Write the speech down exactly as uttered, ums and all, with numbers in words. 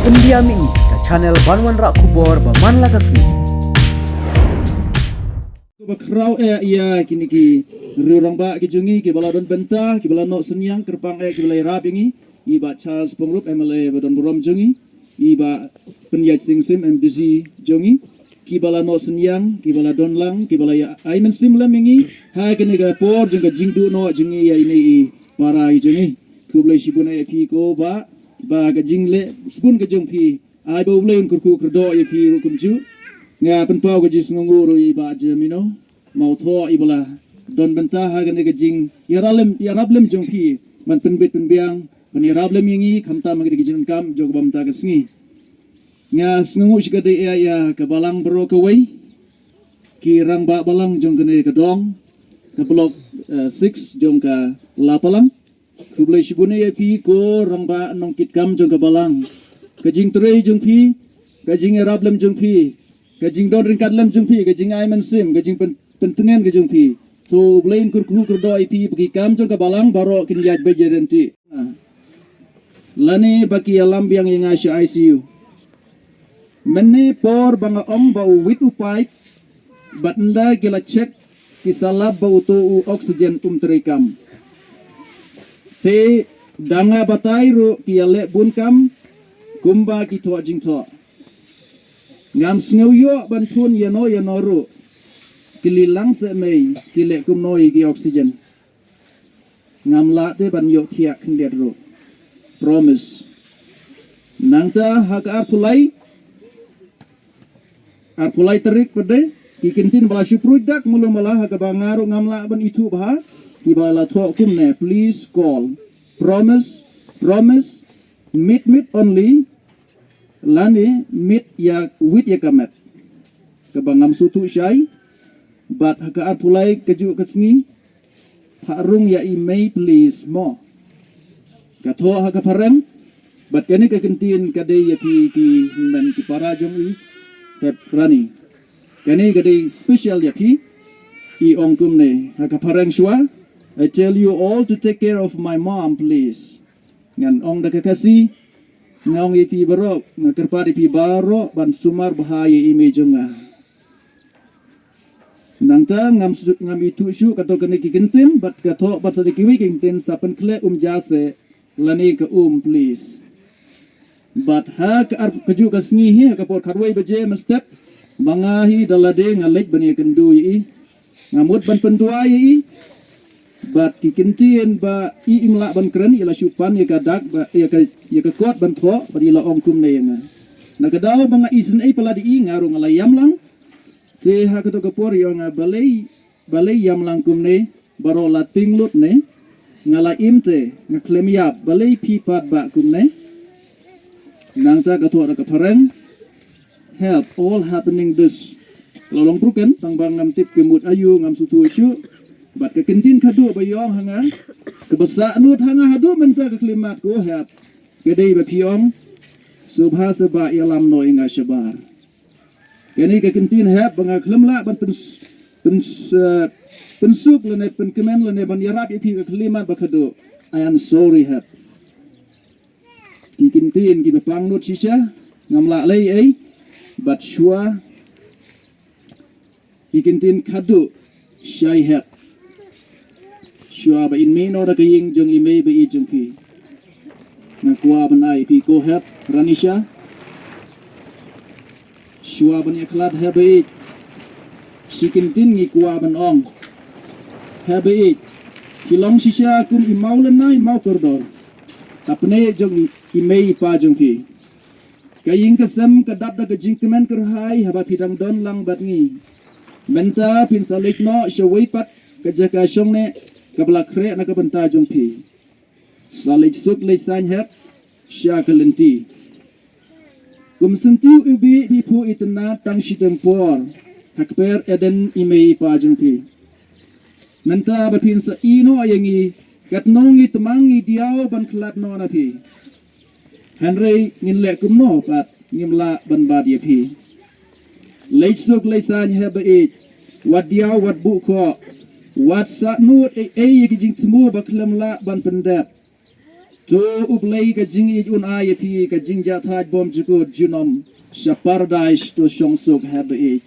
Pyndiam ïa ngi ka channel ban wanrah khubor ba man la ka sngi. Ba khraw eh ïa kine ki riew rangbah ki jong ngi kiba la don bynta, kiba la noh synñiang kyrpang eh kiba la ïarap ïa ngi, i Bah Charles Pyngrope M L A ba don burom jong ngi, i Bah Pynïaid Sing Syiem M D C jong ngi, kiba la noh synñiang, kiba la don lang, kiba la ïa ai mynsiem lem ïa ngi ha kane ka por jong ka jingduh noh jong ngi ïa ine i para i jong ngi. Khublei shibun ïa phi ko Bah ba ka jingleh shibun ka jong phi ai ba U Blei un kyrkhu kyrdoh ïa phi ruh kumjuh. Nga pynpaw ka jingsngewnguh ruh ïa i Bah Jemino Mawthoh iba la don bynta ha kane ka jingïarap lem, ïarap lem jong phi ban pynbit pynbiang ban ïarap lem ïa ngi khamtam ha kane ka jingdonkam jong kaba mynta ka sngi. Nga sngewnguh shikatdei ïa, ïa ka balang baroh kawei, ki rangbah balang jong kane ka dong, ka block, eh, six jong ka Lapalang. Khublei shibun ïa phi ko rangbah nongkitkam jong ka balang, ka jingtrei jong phi, ka jingïarap lem jong phi, ka jingdon ryngkat lem jong phi, ka jingai mynsiem, ka jingpyn, pyntngen ka jong phi. To U Blei un kyrkhu kyrdoh ïa phi ba ki kam jong ka balang baroh kin ïaid beit ïaid ryntih. Lane ba ki ïalam biang ïa nga sha I C U. Mynne por ba nga ong ba u wit u paip bad ynda ki la check ki sa lap ba uto u oxygen um treikam. Te da nga batai ruh ki ïaleh bun kam kumba ki thoh jingthoh. Ngam sngew ïoh ban phone ïano ïano ruh. Ki lilang seh mei ki leh kumno ïa ki oxygen. Ngam lah te ban ïoh thiah khyndiat ruh. Promise. Nangta ha ka arphew lai, arphew lai tarik pat de ki kyntien ba la shu pruid dak mulu mala ha kaba nga ruh ngam lah ban ithuh bha. Kiba la thoh kumne, please call. Promise, promise, meet, meet only. Lane meet ïa wit ïa ka met. Kaba ngam sngewthuh shai. Bad ha ka arphew lai kajuh ka sngi, phah rung ïa i mei please mo. Ka thoh ha ka phareng. Bad kane ka kyntien ka dei ïa phi ki hynmen ki para jong i Hep Rani. Kane ka dei special ïa phi. I ong kumne ha ka phareng shuwa, I tell you all to take care of my mom please. Ngan ong da ka Khasi, nga ong ïa phi baroh, nga kyrpad ïa phi baroh ban sumar bha ïa i mei jong nga. Nangta ngam su, ngam ithuh shuh kato kane ki kyntien bad ka thoh bad sa da kiwei ki kyntien sa pynkhleh um ja seh lane ka um please. Bad ha ka ar, kajuh ka sngi hi ha ka por khatwei baje mynstep, ma nga hi da lade nga leit ban ïakynduh ïa i. Nga mut ban pynduwai ïa i. Bad ki kyntien ba i im lah ban kren, i la shu pan ïa ka dak ba ïa ka, ïa ka kot ban thoh bad i la ong kumne ïa nga. Na ka daw ba nga isynei palat ïa i nga ruh nga la ïam lang. Te ha kato ka por i ong nga balei, balei ïam lang kumne, baroh la tieng lut ne. Nga la im te nga khlem ïap, balei phi pat ba kumne. Nangta ka thoh da ka phareng. Help, all happening this. La long broken, tang ba ngam tip ki mut aïu, ngam sngewthuh shuh. Bad ka kyntien khadduh ba i ong ha nga, kaba sah nud ha nga haduh mynta ka khyllipmat ko Hep, ka dei ba phi ong, sngewbha sa ba ïalam noh ïa nga shabar. Kane ka kyntien Hep ba nga khlem lah ban pyns, pyns, eh, pynsuk lane pynkmen lane ban ïarap ïa phi ka khyllipmat ba khadduh. I am sorry Hep. Ki kyntien kiba pang nud shisha, ngam lah leh ei ei. Bad shuwa ki kyntien khadduh shai Hep. Shuwa ba in mih noh da ka ïing jong i mei ba ïeit jong phi, nga kwah ban ai ïa phi ko Hep Ranisha. Shuwa ban ïakhlad Hep ba ïeit, shi kyntien ngi kwah ban ong. Hep ba ïeit, ki long shisha kum i mawlynnai mawkordor ha pyrthei jong i mei i pa jong phi. Ka ïing ka sem ka dap da ka jingkmen kyrhai haba phi dang don lang bad ngi. Mynta phin sa leit noh shawei pat ka jaka shong neh kaba la khreh na ka bynta jong phi. Sa leit suk leit saiñ Hep sha ka lynti. Kum syntiew iwbih phi phuh itynnad tang shiteng por ha kper Eden i mei i pa jong phi. Mynta ba phin sa ïehnoh ïa ngi, katno ngi tmang ngi diaw ban khlad noh na phi. Hynrei ngin leh kumno pat, ngim lah ban bat ïa phi. Leit suk leit saiñ Hep ba ïeit, wat diaw wat buh khoh, wat sah nud ei ei ïa ki jingthmu ba khlem lah ban pyndep. To U Blei ka jingïeit un ai ïa phi ka jingjahthait bymjukut junom sha Paradais, to shong suk ha baieit.